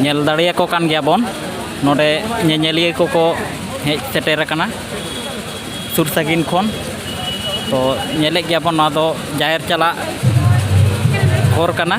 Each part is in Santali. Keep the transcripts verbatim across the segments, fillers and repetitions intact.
ᱧᱮᱞ ᱫᱟᱲᱮᱭᱟᱠᱚ ᱠᱟᱱ ᱜᱮᱭᱟ ᱵᱚᱱ, ᱱᱚᱰᱮ ᱧᱮᱧᱮᱞᱤᱭᱟᱹ ᱠᱚᱠᱚ ᱦᱮᱡ ᱥᱮᱴᱮᱨ ᱟᱠᱟᱱᱟ ᱥᱩᱨ ᱥᱟᱺᱜᱤᱧ ᱠᱷᱚᱱ᱾ ᱛᱚ, ᱧᱮᱞᱮᱫ ᱜᱮᱭᱟ ᱵᱚᱱ, ᱱᱚᱣᱟ ᱫᱚ ᱡᱟᱦᱮᱨ ᱪᱟᱞᱟᱜ ᱦᱚᱨ ᱠᱟᱱᱟ᱾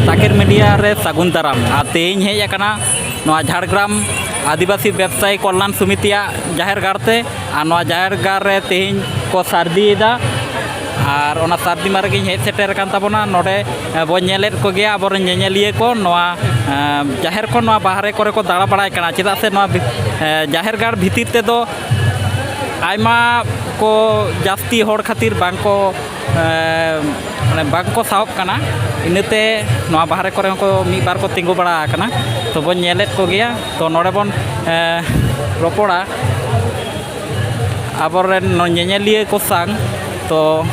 ᱛᱟᱠᱮᱨ ᱢᱤᱰᱤᱭᱟ ᱨᱮ ᱥᱟᱹᱜᱩᱱ ᱫᱟᱨᱟᱢ᱾ ᱟᱨ ᱛᱮᱦᱮᱧ ᱦᱮᱡ ᱟᱠᱟᱱᱟ ᱱᱚᱣᱟ ᱡᱷᱟᱲᱜᱨᱟᱢ ᱟᱹᱫᱤᱵᱟᱹᱥᱤ ᱵᱮᱵᱽᱥᱟᱭᱤ ᱠᱚᱞᱭᱟᱱ ᱥᱚᱢᱤᱛᱤᱭᱟᱜ ᱡᱟᱦᱮᱨ ᱜᱟᱲ ᱛᱮ᱾ ᱟᱨ ᱱᱚᱣᱟ ᱡᱟᱦᱮᱨ ᱜᱟᱲ ᱨᱮ ᱛᱮᱦᱮᱧ ᱠᱚ ᱥᱟᱹᱨᱫᱤᱭᱮᱫᱟ᱾ ᱟᱨ ᱚᱱᱟ ᱥᱟᱹᱨᱫᱤ ᱢᱟ ᱨᱮᱜᱮᱧ ᱦᱮᱡ ᱥᱮᱴᱮᱨ ᱟᱠᱟᱱ ᱛᱟᱵᱚᱱᱟ᱾ ᱱᱚᱰᱮ, ᱮ, ᱵᱚᱱ ᱧᱮᱞᱮᱫ ᱠᱚᱜᱮᱭᱟ ᱟᱵᱚᱨᱮᱱ ᱧᱮᱧᱮᱞᱤᱭᱟᱹ ᱠᱚ ᱱᱚᱣᱟ, ᱮ, ᱡᱟᱦᱮᱨ ᱠᱷᱚᱱ ᱱᱚᱣᱟ ᱵᱟᱦᱨᱮ ᱠᱚᱨᱮ ᱠᱚ ᱫᱟᱬᱟ ᱵᱟᱲᱟᱭ ᱠᱟᱱᱟ᱾ ᱪᱮᱫᱟᱜ ᱥᱮ ᱱᱚᱣᱟ ᱵᱷᱤ-, ᱮ, ᱡᱟᱦᱮᱨ ᱜᱟᱲ ᱵᱷᱤᱛᱤᱨ ᱛᱮᱫᱚ ᱟᱭᱢᱟ ᱠᱚ ᱡᱟᱹᱥᱛᱤ ᱦᱚᱲ ᱠᱷᱟᱹᱛᱤᱨ ᱵᱟᱝ ᱠᱚ, ᱮ, ᱢᱟᱱᱮ ᱵᱟᱝ ᱠᱚ ᱥᱟᱦᱚᱵ ᱠᱟᱱᱟ᱾ ᱤᱱᱟᱹᱛᱮ ᱱᱚᱣᱟ ᱵᱟᱦᱨᱮ ᱠᱚᱨᱮ ᱦᱚᱸᱠᱚ ᱢᱤᱫ ᱵᱟᱨ ᱠᱚ ᱛᱤᱸᱜᱩ ᱵᱟᱲᱟ ᱟᱠᱟᱱᱟ᱾ ᱛᱚ ᱵᱚᱱ ᱧᱮᱞᱮᱫ ᱠᱚᱜᱮᱭᱟ᱾ ᱛᱚ ᱱᱚᱰᱮ ᱵᱚᱱ, ᱮ, ᱨᱚᱯᱚᱲᱟ ᱟᱵᱚᱨᱮᱱ ᱱᱚ-, ᱧᱮᱧᱮᱞᱤᱭᱟᱹ ᱠᱚ ᱥᱟᱶ᱾ ᱛᱚ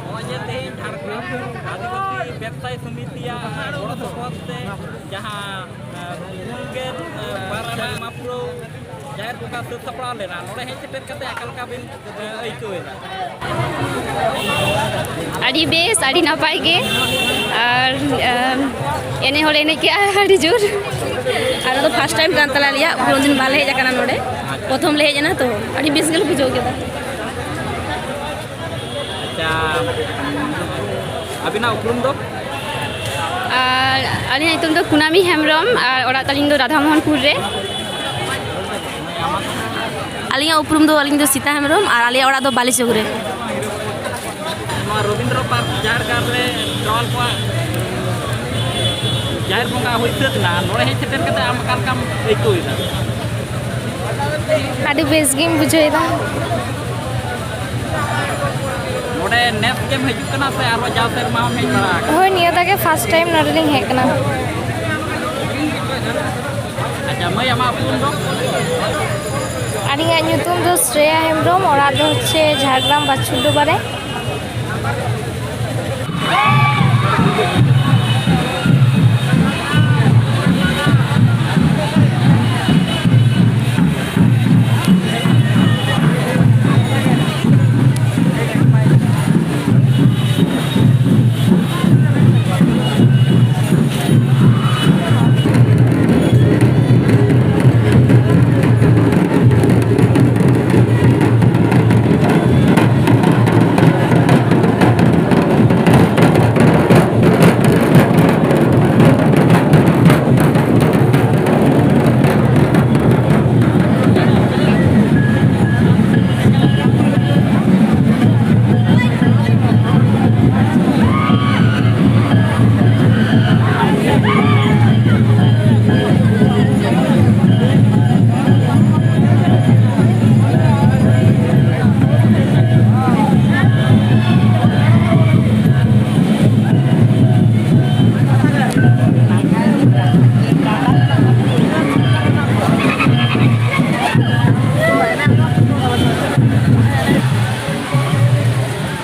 ᱱᱚᱜᱼᱚᱭ ᱡᱮ ᱛᱮᱦᱮᱧ ᱡᱷᱟᱲᱜᱨᱟᱢ ᱟᱹᱫᱤᱵᱟᱹᱥᱤ ᱵᱮᱵᱽᱥᱟᱭᱤ ᱥᱚᱢᱤᱛᱤᱭᱟᱜ ᱜᱚᱲᱚ ᱥᱚᱯᱚᱦᱚᱫ ᱛᱮ ᱡᱟᱦᱟᱸ, ᱮ, ᱯᱩᱱ ᱜᱮᱞ, ᱮ, ᱵᱟᱨ ᱟᱱᱟᱜ ᱢᱟᱯᱩᱨᱟᱹᱣ ᱡᱟᱦᱮᱨ ᱵᱚᱸᱜᱟ ᱥᱟᱹᱛ ᱥᱟᱯᱲᱟᱣ ᱞᱮᱱᱟ, ᱱᱚᱰᱮ ᱦᱮᱡ ᱥᱮᱴᱮᱨ ᱠᱟᱛᱮ ᱚᱠᱟ ᱞᱮᱠᱟ ᱵᱤᱱ, ᱮ, ᱟᱹᱭᱠᱟᱹᱣ ᱮᱫᱟ? ᱟᱹᱰᱤ ᱵᱮᱥ, ᱟᱹᱰᱤ ᱱᱟᱯᱟᱭ ᱜᱮ᱾ ᱟᱨ, ᱮᱢ, ᱮᱱᱮᱡ ᱦᱚᱸᱞᱮ ᱮᱱᱮᱡ ᱠᱮᱜᱼᱟ ᱟᱹᱰᱤ ᱡᱳᱨ᱾ ᱟᱨ ᱱᱚᱣᱟ ᱫᱚ first time ᱠᱟᱱ ᱛᱟᱞᱮᱭᱟ, ᱟᱞᱮᱭᱟᱜ ᱩᱱᱟᱹᱜ ᱫᱤᱱ ᱵᱟᱞᱮ ᱦᱮᱡ ᱟᱠᱟᱱᱟ ᱱᱚᱰᱮ, ᱯᱨᱚᱛᱷᱚᱢ ᱞᱮ ᱦᱮᱡ ᱮᱱᱟ, ᱛᱚ ᱟᱹᱰᱤ ᱵᱮᱥ ᱜᱮᱞᱮ ᱵᱩᱡᱷᱟᱹᱣ ᱠᱮᱫᱟ᱾ ᱟᱪᱪᱷᱟ, ᱟᱹᱵᱤᱱᱟᱜ ᱩᱯᱨᱩᱢ ᱫᱚ? ᱟᱨ ᱟᱹᱞᱤᱧᱟᱜ ᱧᱩᱛᱩᱢ ᱫᱚ ᱠᱩᱱᱟᱢᱤ ᱦᱮᱢᱵᱨᱚᱢ ᱟᱨ ᱚᱲᱟᱜ ᱛᱟᱹᱞᱤᱧ ᱫᱚ ᱨᱟᱫᱷᱟᱢᱳᱦᱚᱱᱯᱩᱨ ᱨᱮ᱾ ᱟᱹᱞᱤᱧᱟᱜ ᱩᱯᱨᱩᱢ ᱫᱚ, ᱟᱹᱞᱤᱧ ᱫᱚ ᱥᱤᱛᱟ ᱦᱮᱢᱵᱨᱚᱢ ᱟᱨ ᱟᱞᱮᱭᱟᱜ ᱚᱲᱟᱜ ᱫᱚ ᱵᱟᱞᱤᱪᱚᱠ ᱨᱮ᱾ ᱱᱚᱣᱟ ᱨᱚᱵᱤᱱᱫᱨᱚ ᱯᱟᱨᱠ ᱡᱟᱦᱮᱨ ᱜᱟᱲ ᱨᱮ ᱠᱷᱮᱨᱣᱟᱞ ᱠᱚᱣᱟᱜ ᱡᱟᱦᱮᱨ ᱵᱚᱸᱜᱟ ᱦᱩᱭ ᱥᱟᱹᱛ ᱮᱱᱟ, ᱱᱚᱰᱮ ᱦᱮᱡ ᱥᱮᱴᱮᱨ ᱠᱟᱛᱮ ᱟᱢ ᱚᱠᱟ ᱞᱮᱠᱟᱢ ᱟᱹᱭᱠᱟᱹᱣ ᱮᱫᱟ? ᱟᱹᱰᱤ ᱵᱮᱥ ᱜᱤᱧ ᱵᱩᱡᱷᱟᱹᱣ ᱮᱫᱟ᱾ ᱱᱚᱰᱮ ᱱᱮᱥ ᱜᱮᱢ ᱦᱤᱡᱩᱜ ᱠᱟᱱᱟ ᱥᱮ ᱟᱨᱦᱚᱸ ᱡᱟᱣ ᱥᱮᱨᱢᱟ ᱦᱚᱸᱢ ᱦᱮᱡ ᱵᱟᱲᱟ ᱟᱠᱟᱱᱟ? ᱦᱳᱭ, ᱱᱤᱭᱟᱹ ᱫᱷᱟᱣ ᱜᱮ first time ᱱᱚᱰᱮ ᱞᱤᱧ ᱦᱮᱡ ᱠᱟᱱᱟ᱾ ᱟᱪᱪᱷᱟ ᱢᱟᱹᱭ, ᱟᱢᱟᱜ ᱩᱯᱨᱩᱢ ᱫᱚ? ᱟᱹᱞᱤᱧᱟᱜ ᱧᱩᱛᱩᱢ ᱫᱚ ᱥᱨᱮᱭᱟ ᱦᱮᱢᱵᱨᱚᱢ, ᱚᱲᱟᱜ ᱫᱚ ᱦᱚᱪᱪᱷᱮ ᱡᱷᱟᱲᱜᱨᱟᱢ ᱵᱟᱪᱷᱩᱨᱰᱳᱵᱟ ᱨᱮ᱾